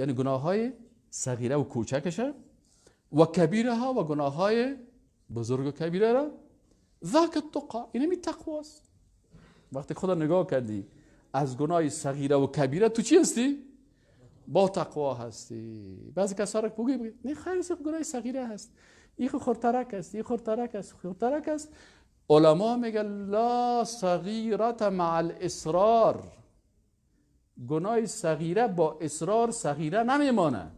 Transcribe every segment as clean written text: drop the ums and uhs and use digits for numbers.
یعنی گناه های صغیره و کوچکشه و کبیره ها و گناه های بزرگ و کبیره را، ذاک التقا، اینمی تقواست. وقتی خدا نگاه کردی از گناه صغیره و کبیره تو چی هستی؟ با تقوا هستی. بعضی کسا را بگی نه خیر، گناه صغیره هست، این خورترک است، این خورترک است، خورترک است. علما میگن لا صغیره مع الاصرار، گناه صغیره با اصرار صغیره نمیمانه.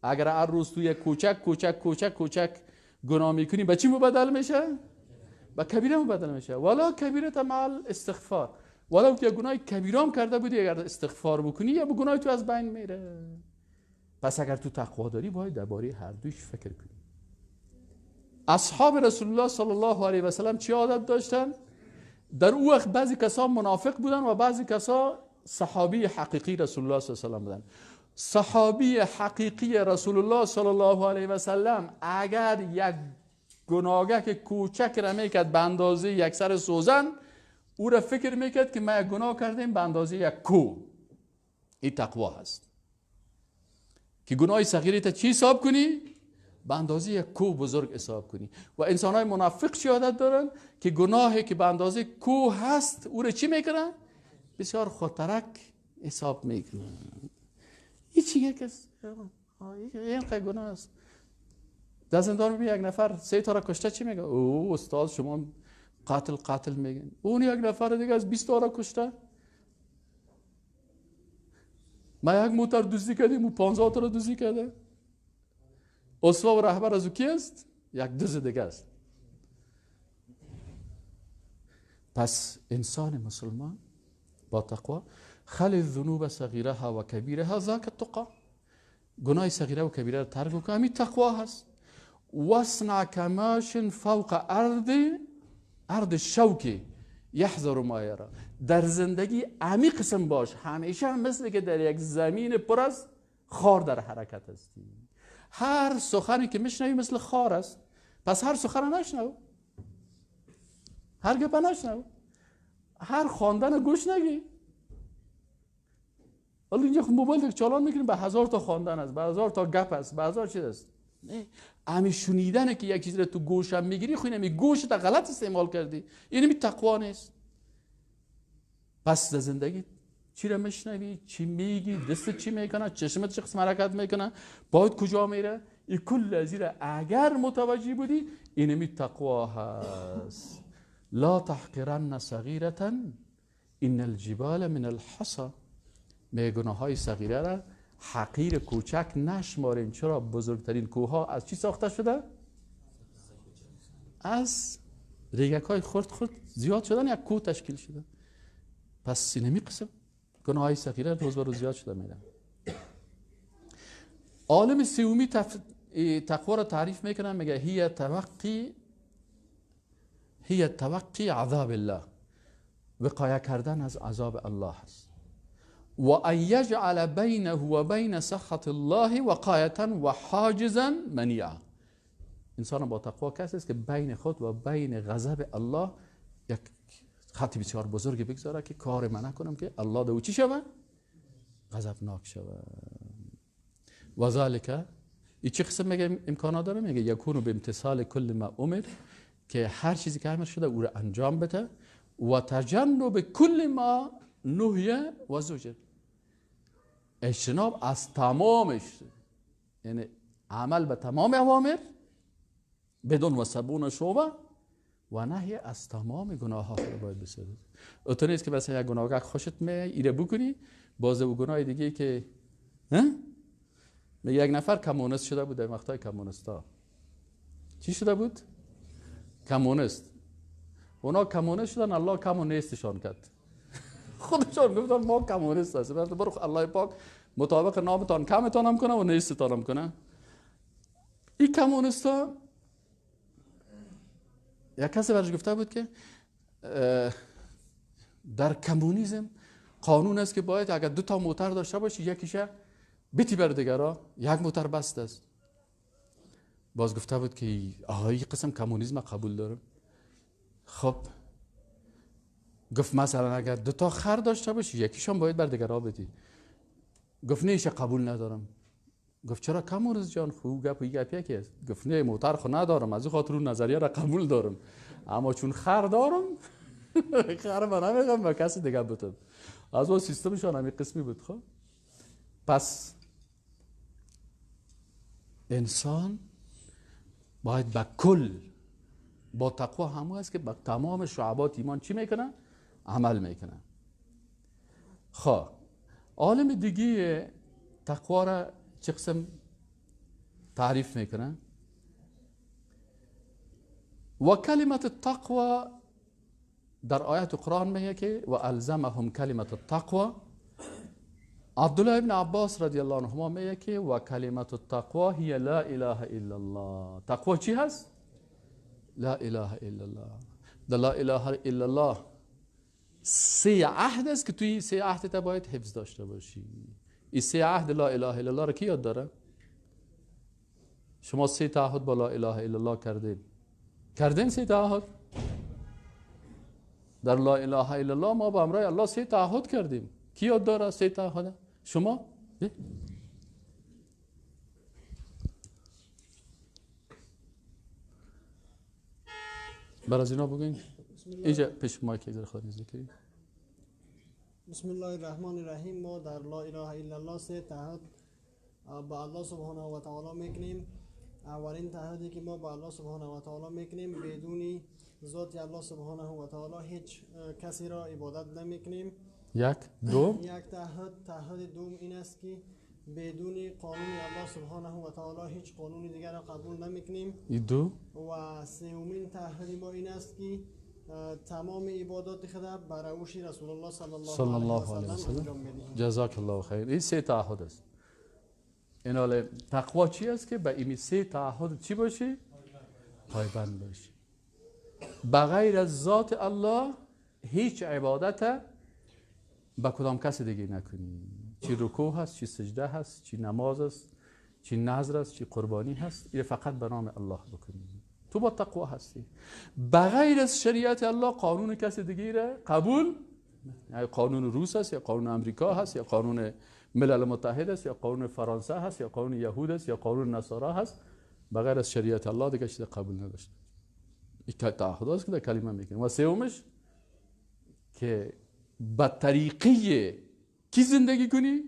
اگر هر روز توی کوچک کوچک کوچک کوچک گناه میکنی به چی مبدل میشه؟ به کبیره مبدل میشه. ولا کبیره مع الاستغفار، ولو که گناه کبیره هم کرده بودی اگر استغفار بکنی یا به گناه تو از بین میره. پس اگر تو تقوا داری باید درباره هر دوش فکر کنی. اصحاب رسول الله صلی الله علیه و سلم چی عادت داشتن؟ در او وقت بعضی کسا منافق بودن و بعضی کسا صحابی حقیقی رسول الله صلی الله علیه و سلم بودن. صحابی حقیقی رسول الله صلی الله علیه و سلم اگر یک گناهه که کوچک را میکرد به اندازه یک سر سوزن، او را فکر میکرد که ما یک گناه کردیم به اندازه یک کو. این تقوا هست که گناه صغیره تا چی حساب کنی؟ به اندازه یک کو بزرگ حساب کنی. و انسان های منافق چی عادت دارن؟ که گناهی که به اندازه کو هست او را چی میکنن؟ بسیار خطرک حساب میکنن. این چیه کس؟ این خیلی گناه است. در زندان میبینی یک نفر 3 تا را کشته، چی میگه؟ او استاد شما قاتل قاتل میگن. اون یک نفر دیگه از 20 تا را کشته. ما یک موتر دزدی کردیم، او 15 تا را دزدی کرده. اسوه و رهبر از او کی است؟ یک دزد دیگه است. پس انسان مسلمان با تقوا خل الذنوب صغیرها و کبیرها ذاک التقا، گناه صغیره و کبیره را ترک کن، همین تقوا هست. واصنع کماش فوق ارض الشوک یحذر ما یرا. در زندگی عمیق قسم باش، همیشه مثل که در یک زمین پر از خار در حرکت هستی. هر سخنی که میشنوی مثل خار است، پس هر سخن نشنو، هر گپ نشنو، هر خواندن گوش نگی. حالا اینجا خب موبایل دیگه چالان میکنیم، به 1000 تا خواندن است، به 1000 تا گپ است، به 1000 چیز است. نه، امی شنیدنه که یک چیز رو تو گوشم میگیری، خو اینمی گوشت غلط استعمال کردی، اینمی تقوا نیست. پس در زندگی چی رو میشنوی، چی میگی، دستت چی میکنه، چشمت چه قسم حرکت میکنه، باید کجا میره، این کل از این اگر متوجه بودی اینمی تقوا هست. لا تحقرن صغیرة ان الجبال من الحصى. میگه گناه‌های صغیره را حقیر کوچک نشمارین. چرا؟ بزرگترین کوه‌ها از چی ساخته شده؟ از ریگک‌های خرد خرد زیاد شدن یک کوه تشکیل شده. پس اینمی قسم گناه‌های صغیره روز به روز زیاد شده میره. عالم سومی تقوا را تعریف میکنه، میگه هی توقی عذاب الله، وقایه کردن از عذاب الله است. و ان یجعل بینه و بین سخط الله وقایة و حاجزا منیعا. انسان با تقوا کسی است که بین خود و بین غضب الله یک خط بسیار بزرگی بگذاره که کار من نکنم که الله دو چی شوه؟ غضبناک شوه. و ذالک ای چه قسم میگه امکانات داره؟ میگه یکونو به امتثال کل ما امر، که هر چیزی که امر شده او را انجام بده، و تجنب کل ما نهی و زجر، اجتناب از تمامش، یعنی عمل به تمام اوامر بدون و سبون شعبه و نهی از تمام گناه ها رو باید بسازی. تو نیست که مثلا یک گناه خوشت میاد ایره بکنی، باز او گناه دیگه که میگه یک نفر کمونیست شده بود در وقتای کمونیستا. چی شده بود؟ کمونیست. اونا کمونیست شدن، الله کمونیستشان کرد. خودشان گفتن ما کمونیست هستیم. برو الله پاک مطابق نامتان کمتان هم کنه و نیستتان هم کنه. این کمونیستا یک کسی برش گفته بود که در کمونیسم قانون است که باید اگر 2 تا موتر داشته باشی یکیش بیتی بر دیگرا، یک موتر بست است. باز گفته بود که آهای قسم کمونیسم قبول دارم. خب گفت مثلا اگر 2 تا خر داشته باشی یکیشان باید بر دیگرا بدی. گفت نه قبول ندارم. گفت چرا کمونیست جان؟ خو گپ گپ یکی است. گفت نه موتر خو ندارم، از او خاطر اون نظریه را قبول دارم، اما چون خر دارم خر من نمیخوام به کسی دیگه بتم. از اون سیستمشان همین قسمی بود. خب پس انسان باید به کل با تقوا همون است که با تمام شعبات ایمان چی میکنه؟ عمل میکنه. خب عالم دیگه تقوا را چه قسم تعریف میکنه؟ و کلمت التقوا در آیت قرآن میگه که و الزمهم کلمت التقوا. عبدالله ابن عباس رضی الله عنهما میگه که و کلمت التقوا هی لا اله الا الله. تقوا چی هست؟ لا اله الا الله. در لا اله الا الله سه عهد است که توی سه عهد تا باید حفظ داشته باشی. این سه عهد لا اله الا الله را کی یاد داره؟ شما سه تعهد با لا اله الا الله کردین. کردین سه تعهد؟ در لا اله الا الله ما با امرای الله سه تعهد کردیم. کی یاد داره سه تعهد؟ شما؟ بر از اینا بگوین. اینجا پیش مایک یک خود نزدیکی. بسم الله الرحمن الرحیم. ما در لا اله الا الله سه تعهد با الله سبحانه و تعالی میکنیم. اولین تعهدی که ما با الله سبحانه و تعالی میکنیم، بدون ذات الله سبحانه و تعالی هیچ کسی را عبادت نمیکنیم. یک. دو. یک تعهد. تعهد دوم این است که بدون قانون الله سبحانه و تعالی هیچ قانون دیگر را قبول نمیکنیم. دو. و سومین تعهد ما این است که تمام عبادات خود بر روش رسول الله صلی الله علیه و سلم انجام میدهیم. جزاک الله خیر. این سه تعهد است. این حال تقوا چی است که به این سه تعهد چی باشی؟ پایبند باشی. بغیر از ذات الله هیچ عبادت به کدام کس دیگه نکنی. چی رکوع هست، چی سجده هست، چی نماز است، چی نذر است، چی قربانی هست، این فقط به نام الله بکنی. تو با تقوا هستی. بغیر از شریعت الله قانون کس دیگه را قبول، یعنی قانون روس هست یا قانون امریکا هست یا قانون ملل متحد است یا قانون فرانسه هست یا قانون یهود است یا قانون نصارا هست، بغیر از شریعت الله دیگه چیز قبول نداشت. این تعهد است که در کلمه میکنیم. و سومش که به طریقه کی زندگی کنی؟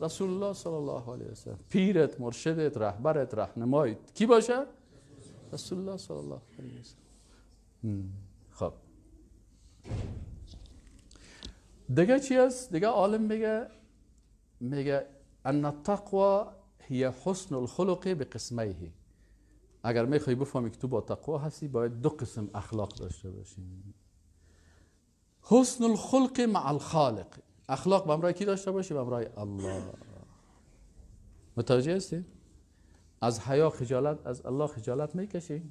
رسول الله صلی الله علیه و سلم. پیرت، مرشدت، رهبرت، راهنمایت کی باشه؟ رسول الله صلی الله علیه و سلم. خب دیگه چی است؟ دیگه عالم میگه ان التقوا هي حسن الخلق بقسمیه. اگر میخوای بفهمی که تو با تقوا هستی باید دو قسم اخلاق داشته باشی. حسن الخلق مع الخالق. اخلاق به همراه کی داشته باشی؟ به همراه الله. متوجه هستی؟ از حیا خجالت، از الله خجالت میکشی،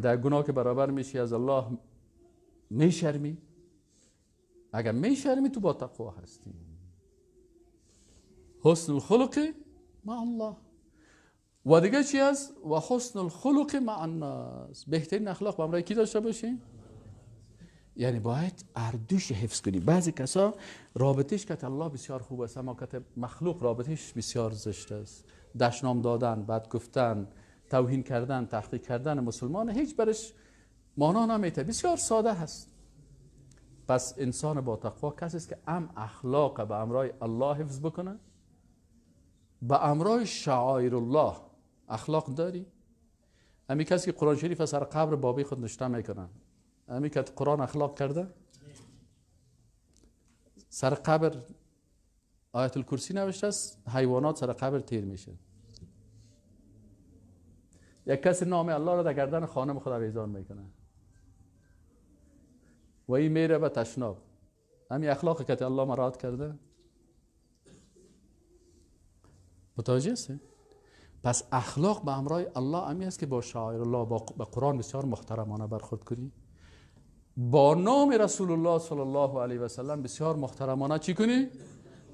در گناه که برابر میشی از الله میشرمی. اگر میشرمی تو با تقوا هستی. حسن الخلق مع الله. و دیگه چی هست؟ و حسن الخلق مع الناس. بهترین اخلاق به همراه کی داشته باشی؟ یعنی باید اردوش حفظ کنی. بعضی کسا رابطش که الله بسیار خوب است، اما که مخلوق رابطش بسیار زشت است. دشنام دادن، بد گفتن، توهین کردن، تحقیر کردن مسلمان هیچ برش معنا نمیته، بسیار ساده هست. پس انسان با تقوا کسی است که ام اخلاق به امرای الله حفظ بکنه، به امرای شعائر الله اخلاق داری. امی کسی که قرآن شریف سر قبر بابی خود نشته میکنه، امی که قرآن اخلاق کرده، سر قبر آیت الکرسی نوشته است، حیوانات سر قبر تیر میشه. یک کسی نام الله را در گردن خانم خود آویزان میکنه و این میره به تشناب. همین اخلاق که الله مراد کرده. متوجه هستی؟ پس اخلاق به امرای الله امی است که با شاعر الله، با قرآن بسیار محترمانه برخورد کنی، با نام رسول الله صلی الله علیه و سلم بسیار محترمانه چی کنی؟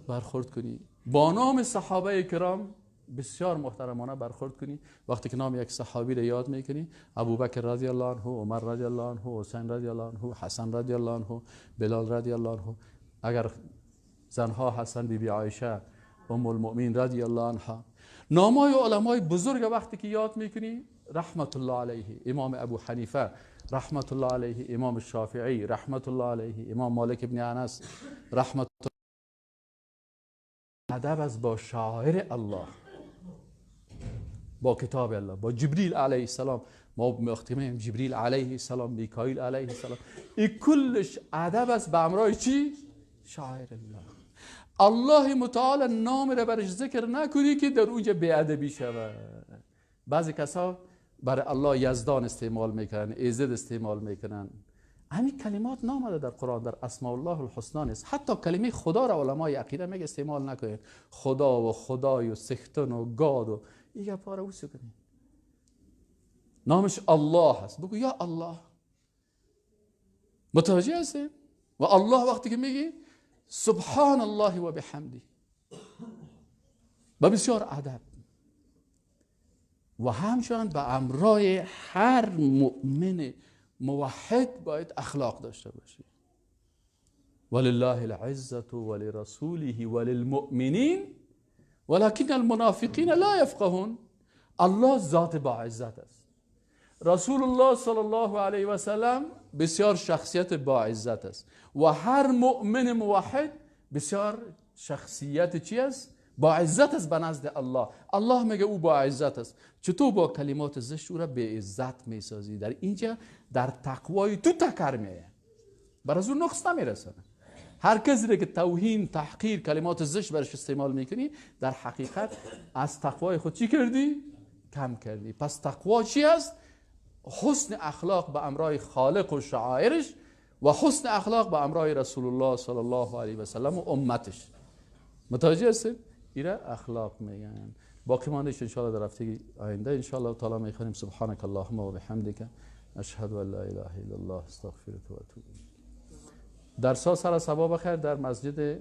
برخورد کنی، با نام صحابه کرام بسیار محترمانه برخورد کنی. وقتی که نام یک صحابی را یاد میکنی، ابوبکر رضی الله عنه، عمر رضی الله عنه، حسین رضی الله عنه، حسن رضی الله عنه، بلال رضی الله عنه، اگر زنها هستن، بی بی عایشه ام المؤمنین رضی الله عنها. نامای علمای بزرگ وقتی که یاد میکنی، رحمت الله علیه امام ابو حنیفه رحمت الله علیه، امام شافعی رحمت الله علیه، امام مالک ابن انس رحمت ادب از با شاعر الله، با کتاب الله، با جبریل علیه السلام. ما وقتی جبریل علیه السلام، میکائیل علیه السلام، این کلش ادب است به امرای چی؟ شاعر الله. الله متعال نام را برش ذکر نکنی که در اونجا بی‌ادبی شود. بعضی کسا برای الله یزدان استعمال میکنن، ایزد استعمال میکنن. همین کلمات نامده در قرآن، در اسماء الله الحسنا نیست. حتی کلمه خدا را علمای عقیده میگه استعمال نکنید. خدا و خدای و سختن و گاد و این گپا را اوسو کنید. نامش الله هست، بگو یا الله. متوجه هستیم؟ و الله وقتی که میگی سبحان الله و بحمده، با بسیار ادب و همچنان به امرای هر مؤمن موحد باید اخلاق داشته باشی. ولله العزة ولرسوله وللمؤمنین ولكن المنافقین لا یفقهون. الله ذات با عزت است. رسول الله صلی الله علیه و سلم بسیار شخصیت با عزت است و هر مؤمن موحد بسیار شخصیت چی است؟ با عزت است به نزد الله. الله میگه او با عزت است. چطور با کلمات زشت او را به عزت میسازی؟ در اینجا در تقوای تو تکر میه، بر از او نقص نمیرسه. هر کسی که توهین، تحقیر، کلمات زشت برش استعمال میکنی، در حقیقت از تقوای خود چی کردی؟ کم کردی. پس تقوا چی است؟ حسن اخلاق به امرای خالق و شعائرش و حسن اخلاق به امرای رسول الله صلی الله علیه و سلم و امتش. متوجه هستید؟ ایره اخلاق میگن. باقی ماندهش انشاءالله در هفته آینده انشاءالله تعالی میخوانیم. سبحانك اللهم و بحمدک اشهد ان لا اله الا الله استغفرک و اتوب الیک. درس ها سر صبح بخیر در مسجد